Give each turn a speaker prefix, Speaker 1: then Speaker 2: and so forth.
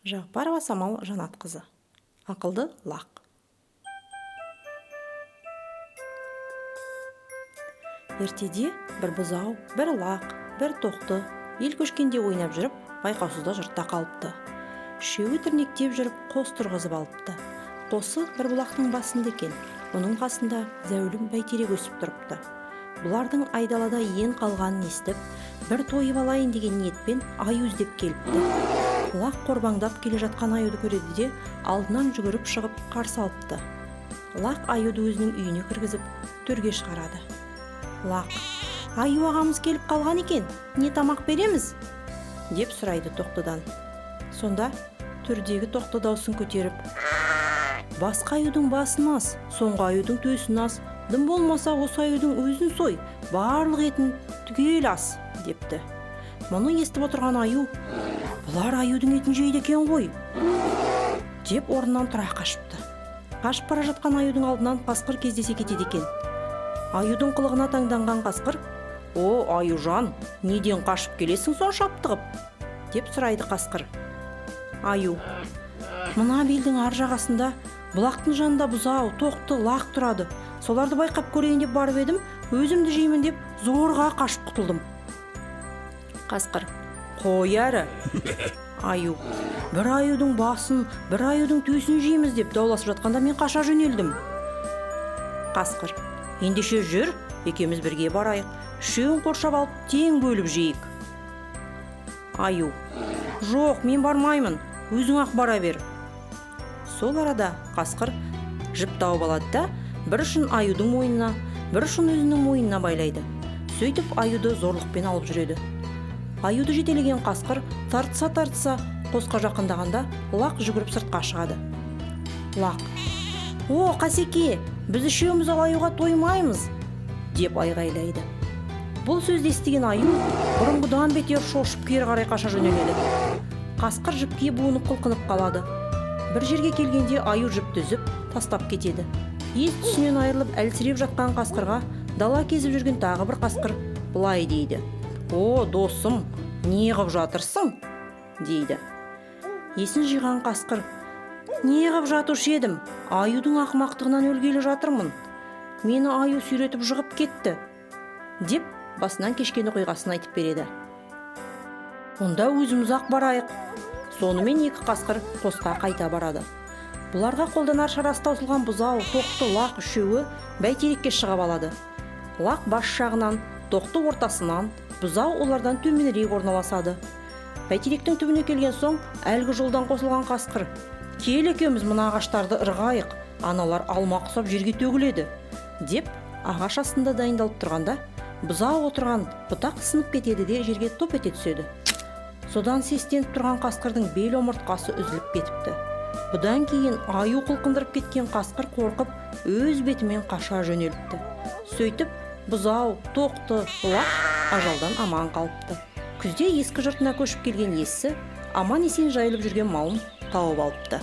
Speaker 1: Жағыпарова Самал Жанатқызы. Ақылды лақ. Ертеде бір бұзау, бір лақ, бір тоқты ел көшкенде ойнап жүріп, байқаусызда жұртта қалыпты. Үшеуі тірнектеп жүріп қос тұрғызып алыпты. Қосы бір бұлақтың басында екен. Оның қасында зәулім бәйтерек өсіп тұрыпты. Бұлардың айдалада ең қалғанын естіп, бір тойып алайын деген ниетпен аю іздеп келіпті. Лақ қорбаңдап келе жатқан аюды көреді де, алдынан жүгіріп шығып қарсы алыпты. Лақ аюды өзінің үйіне кіргізіп, төрге шығарады. Лақ: "Аю ағамыз келіп қалған екен, не тамақ береміз?" деп сұрайды тоқтыдан. Сонда төрдегі тоқты даусын көтеріп: "Басқа аюдың басын ас, соңғы аюдың төсін ас, дым болмаса осы аюдың өзін сой, барлық етін түгел ас", депті. Мұны естіп отырған аю: "Бұлар аюдың етін жейді екен ғой", деп орнынан тұра қашыпты. Қашып бара жатқан аюдың алдынан қасқыр кездесе кетеді екен. Аюдың қылығына таңданған қасқыр: "О, аюжан, неден қашып келесің сонша аптығып?" деп сұрайды қасқыр. Аю: "Мына белдің ар жағасында бұлақтың жанында бұзау, тоқты, лақ тұрады. Соларды байқап көрейін деп барып едім, өзімді жеймін деп зорға қашып құтылдым". Қасқыр: "Қой әрі". Аю: "Бір аюдың басын, бір аюдың төсін жейміз деп дауласып жатқанда мен қаша жөнелдім". Қасқыр: "Ендеше жүр, екеуміз бірге барайық, үшеуін қоршап алып тең бөліп жейік". Аю: "Жоқ, мен бармаймын, өзің ақ бара бер". Сол арада қасқыр жіп тауып алады да, бір ұшын аюдың мойнына, бір ұшын өзінің мойнына байлайды. Сөйтіп аюды зорлықпен алып жүреді. Аюды жетелеген қасқыр тартса-тартса, қосқа жақындағанда лақ жүгіріп сыртқа шығады. Лақ: "О, қасеке, біз үшеуміз ол аюға тоймаймыз", деп айғайлайды. Бұл сөзді естіген аю бұрынғыдан бетер шошып кері қарай қаша жөнеледі. Қасқыр жіпке буынып қылқынып қалады. Бір жерге келгенде аю жіпті үзіп тастап кетеді. Ес түсінен айырылып әлсіреп жатқан қасқырға дала кезіп жүрген тағы бір қасқыр былай дейді: "О, досым, не ғып жатырсың?" дейді. Есін жиған қасқыр: "Не ғып жатушы едім, аюдың ақымақтығынан өлгелі жатырмын. Мені аю сүйретіп жығып кетті", деп басынан кешкен оқиғасын айтып береді. "Онда өзіміз ақ барайық". Сонымен екі қасқыр қосқа қайта барады. Бұларға қолданар шарасы таусылған бұзау, тоқты, лақ үшеуі бәйтерекке шығып алады. Лақ бас жағынан, тоқты ортасынан, бұзау олардан төменірек орналасады. Бәйтеректің түбіне келген соң әлгі жолдан қосылған қасқыр: "Кел, екеуміз мына ағаштарды ырғайық, аналар алма құсап жерге төгіледі", деп ағаш астында дайындалып тұрғанда, бұзау отырған бұтақ сынып кетеді де, жерге топ ете түседі. Содан сестеніп тұрған қасқырдың бел омыртқасы үзіліп кетіпті. Бұдан кейін аю қылқындырып кеткен қасқыр қорқып өз бетімен қаша жөнеліпті. Сөйтіп бұзау, тоқты, лақ ажалдан аман қалыпты. Күзде ескі жұртына көшіп келген иесі аман есен жайылып жүрген малын тауып алыпты.